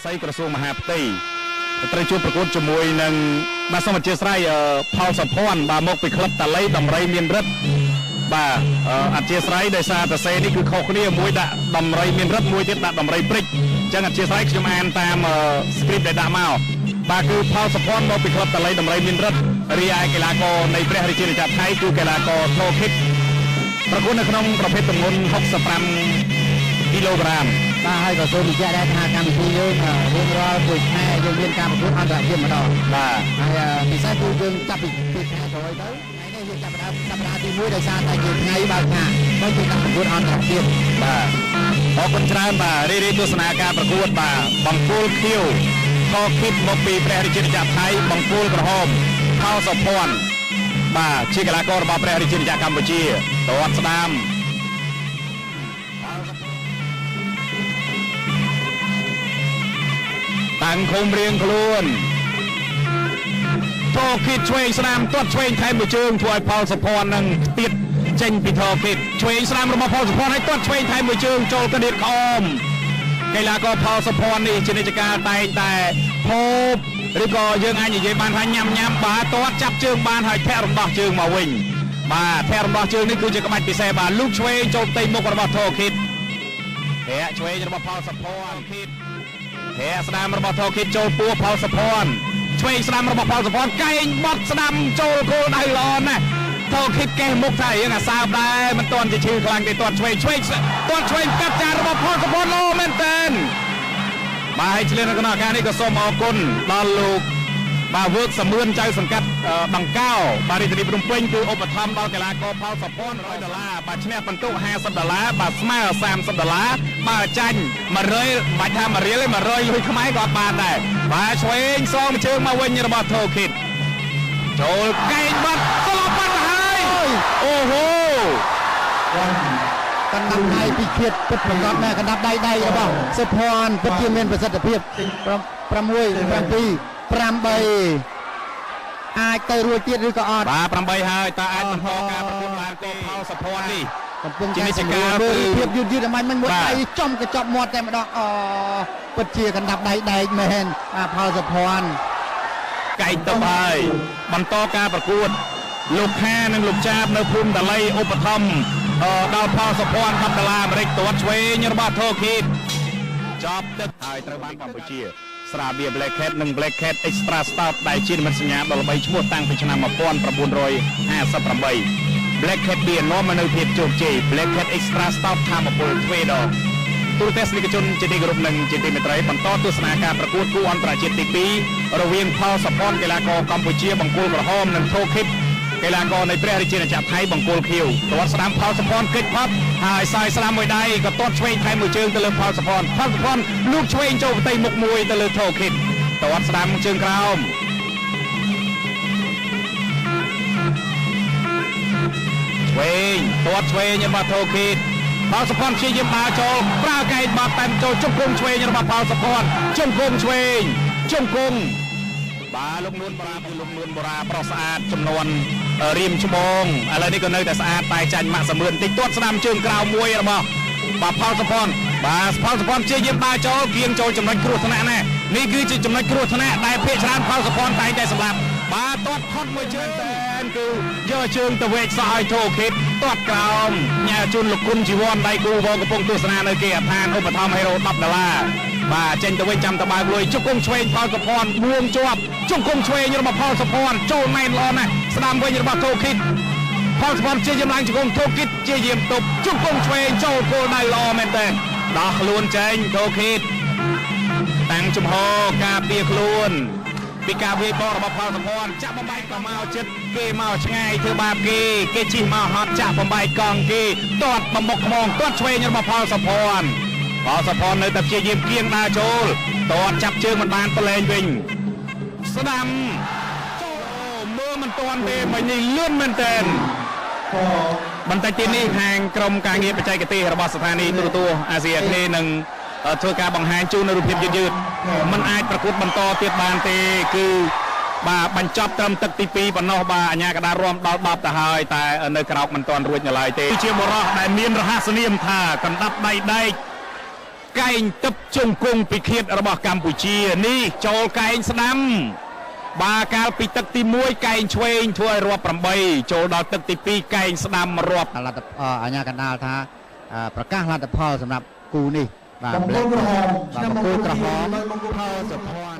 សីក្រសួងមហាផ្ទៃត្រូវជួបប្រកួតជាមួយនឹងបាទសូមអធិស្ឋានផលសុភ័ណ្ឌបាទមកពីក្លឹបតាលីដំរីមានរិទ្ធបាទអធិស្ឋានដោយសារតសេនេះគឺខុសគ្នាមួយដាក់ដំរីមានរិទ្ធមួយទៀតដាក់ដំរីព្រិចអញ្ចឹងអធិស្ឋានខ្ញុំអានតាម script ដែលដាក់មកបាទគឺផលសុភ័ណ្ឌមកពីក្លឹបតាលីដំរីមានរិទ្ធរីឯកីឡាករនៃព្រះរាជាណាចក្រថៃគឺកីឡាករថូខិតប្រកួតនៅក្នុងប្រភេទទម្ងន់65គីឡូក្រាមបាទហើយក៏សូមបញ្ជាក់ដែរថាកម្មវិធីយើងរៀងរាល់មួយខែយើងមានការប្រកួតអន្តរជាតិម្ដងបាទហើយពិសេសគឺយើងចាប់ពីខែក្រោយទៅថ្ងៃនេះយើងចាប់ផ្ដើមសប្តាហ៍ទី1ដោយសារតែជាថ្ងៃបើកឆាកហើយជាការប្រកួតអន្តរជាតិបាទអរគុណច្រើនបាទរីរីទស្សនាការប្រកួតបាទបង្គោលខៀវថខិតមកពីព្រះរាជាណាចក្រថៃបង្គោលក្រហមថោសុភ័ណ្ឌបាទជាកីឡាកររបស់ព្រះរាជាណាចក្រកម្ពុជាទាត់ស្ដាំតាំងឃុំរៀងខ្លួនថោគិតឆ្វេងស្ដាំទាត់ឆ្វេងថែមមួយជើងធ្វើឲ្យផលសុភ័ណ្ឌនឹងខ្ទាតចេញពីថោគិតឆ្វេងស្ដាំរបស់ផលសុភ័ណ្ឌឲ្យទាត់ឆ្វេងថែមមួយជើងចូលកដៀតក្អមកីឡាករផលសុភ័ណ្ឌនេះជានិច្ចកាលតែងតែភោបឬក៏យើងអាចនិយាយបានថាញ៉ាំញ៉ាំបាទទាត់ចាប់ជើងបានហើយធាក់រំដោះជើងមកវិញបាទធាក់រំដោះជើងនេះគឺជាក្បាច់ពិសេសបាទលូកឆ្វេងចូលផ្ទៃមុខរបស់ថោគិតធាក់ឆ្វេងរបស់ផលសុភ័ណ្ឌគិតធាក់ស្ដាំរបស់ថោគិតចូលពោះផលសុភ័ណ្ឌឆ្វេងស្ដាំរបស់ផលសុភ័ណ្ឌកែងបត់ស្ដាំចូលគោលដៅល្អណាស់ថោគិតកេះមុខថារៀងអាសើបដែរមិនទាន់ជាឈឺខ្លាំងទេទាត់ឆ្វេងឆ្វេងទាត់ឆ្វេងកាត់ចារបស់ផលសុភ័ណ្ឌល្អមែនទែនបាទហើយឆ្លៀននៅក្នុងឱកាសនេះក៏សូមអរគុណដល់លោកបាទវើកសមឿនចៅសង្កាត់ដង្កោបាទរាជធានីភ្នំពេញគឺឧបត្ថម្ភដល់កីឡាករផលសុភ័ណ្ឌ100ដុល្លារបាទឈ្នះពិន្ទុ50ដុល្លារបាទស្មើ30ដុល្លារបាទចាញ់100មិនបាច់ថា1រៀលទេ100លុយខ្មែរក៏បានដែរបាទឆ្វេងសងជើងមកវិញរបស់ថូខិតចូលកែងបាត់ស្លាប់បាត់ទៅហើយអូហូកណ្ដាប់ដៃពីឃាតពិតប្រកបណាស់កណ្ដាប់ដៃដៃរបស់សុភ័ណ្ឌពិតជាមានប្រសិទ្ធភាព6 7 8អាចទៅរួចទៀតឬក៏អត់បាទ8ហើយតើអាចបន្តការប្រកួតបានទេផលសុភ័ណ្ឌនេះកំពុងជាការមើលភាពយឺតយឺតអាមិញមួយដៃចំកញ្ចប់មាត់តែម្ដងអូពិតជាកណ្ដាប់ដៃដែកមែនបាទផលសុភ័ណ្ឌកែងទៅហើយបន្តការប្រកួតលោកខានិងលោកចាបនៅភូមិតាលីឧបត្ថម្ភដល់ផលសុភ័ណ្ឌ10ដុល្លារអាមេរិកទាត់ឆ្វេងរបស់ថូខីតចប់ទឹកហើយត្រូវបានកម្ពុជាស្រាបៀរ Black Cat និង Black Cat Extra Stout ដែលជានិមិត្តសញ្ញាដ៏ល្បីឈ្មោះតាំងពីឆ្នាំ1958 Black Cat Beer នាំមកនូវភាពជោគជ័យ Black Cat Extra Stout ធម្មពលទ្វេដងទូរទស្សនិកជនជាទីគោរពនិងជាទីមេត្រីបន្តទស្សនាការប្រកួតគូអន្តរជាតិទី2រវាងផលសុភ័ណ្ឌកីឡាករកម្ពុជាបង្គោលក្រហមនិងថូខិតកីឡាករនៃព្រះរាជាណាចក្រថៃបង្គោលខៀវទាត់ស្ដាំផលសុភ័ណ្ឌកិច្ចផុតហើយសាយស្ដាំមួយដៃក៏ទាត់ឆ្វេងថែមមួយជើងទៅលើផលសុភ័ណ្ឌផលសុភ័ណ្ឌលូកឆ្វេងចូលផ្ទៃមុខមួយទៅលើថូខិតទាត់ស្ដាំជើងក្រោមឆ្វេងទាត់ឆ្វេងរបស់ថូខិតផលសុភ័ណ្ឌព្យាយាមដើរចូលប្រើកែងបាត់តែចូលជង្គង់ឆ្វេងរបស់ផលសុភ័ណ្ឌជង្គង់ឆ្វេងជង្គង់បាទលោកនួនបរាគឺលោកនួនបរាប្រុសស្អាតចំនួនរៀមច្បងឥឡូវនេះក៏នៅតែស្អាតតែចាញ់ម៉ាក់សមឿនតិចទាត់ស្ដាំជើងក្រៅមួយរបស់បាទផលសុភ័ណ្ឌបាទផលសុភ័ណ្ឌព្យាយាមដើរចូលគៀងចូលចំណុចគ្រោះថ្នាក់ណានេះគឺជាចំណុចគ្រោះថ្នាក់ដែលភាគច្រើនផលសុភ័ណ្ឌតែងតែសម្លាប់បាទទាត់ផុតមួយជើងតែគឺយកជើងទៅវែកសក់ឲ្យថូខិតទាត់ក្រោមញ៉ាជូនលោកគុណជីវ័នដៃគូវងកំពុងទស្សនានៅគេអដ្ឋានឧបត្ថម្ភហេរ៉ូ10ដុល្លារបាទចេញទៅវិញចាំតបើកលុយជង្គង់ឆ្វេងផលសុភ័ណ្ឌបួងជាប់ជង្គង់ឆ្វេងរបស់ផលសុភ័ណ្ឌចូលណែនល្អណាស់ស្ដាំវិញរបស់ថូខិតផលសុភ័ណ្ឌជាយាមឡើងជង្គង់ថូខិតជាយាមទប់ជង្គង់ឆ្វេងចូលគោលដៅល្អមែនទែនដោះខ្លួនចេញថូខិតតាំងជំហរការពារខ្លួនពីការវាយបករបស់ផលសុភ័ណ្ឌចាក់បំបែកក៏មកចិត្តគេមកឆ្ងាយធ្វើបាបគេគេជិះមកហត់ចាក់បំបែកកង់គេទាត់បំបុកខ្មងទាត់ឆ្វេងរបស់ផលសុភ័ណ្ឌផលសុភ័ណ្ឌនៅតែព្យាយាមគៀងដើរចូលទាត់ចាប់ជើងមិនបានប្រឡែងវិញស្ដាំចូលមើលមិនទាន់ទេមិញនេះលឿនមែនទែនបន្តិចទៀតនេះខាងក្រុមការងារបច្ចេកទេសរបស់ស្ថានីយ៍ទូរទស្សន៍អាស៊ីអាគ្នេយ៍នឹងធ្វើការបង្ហាញជូននៅរូបភាពយឺតៗมันអាចប្រកួតបន្តទៀតបានទេគឺបាទបញ្ចប់ត្រឹមទឹកទី2ប៉ុណ្ណោះបាទអាញាកដារំដល់10ទៅហើយតែនៅក្រោកមិនទាន់រួចនៅឡើយទេជាបរោះដែលមានរហស្សនាមថាកណ្ដាប់ដៃដែក កែងទឹកជង្គង់ពិឃាតរបស់កម្ពុជានេះចូលកែងស្ដាំបាទកាលពីទឹកទី1កែងឆ្វេងធ្វើឲ្យរាប់8ចូលដល់ទឹកទី2កែងស្ដាំរាប់ លទ្ធអាញាកណ្ដាលថាប្រកាសលទ្ធផលសម្រាប់គូនេះបាទ បង្គោលក្រហម បង្គោលក្រហមផលសុភ័ណ្ឌ។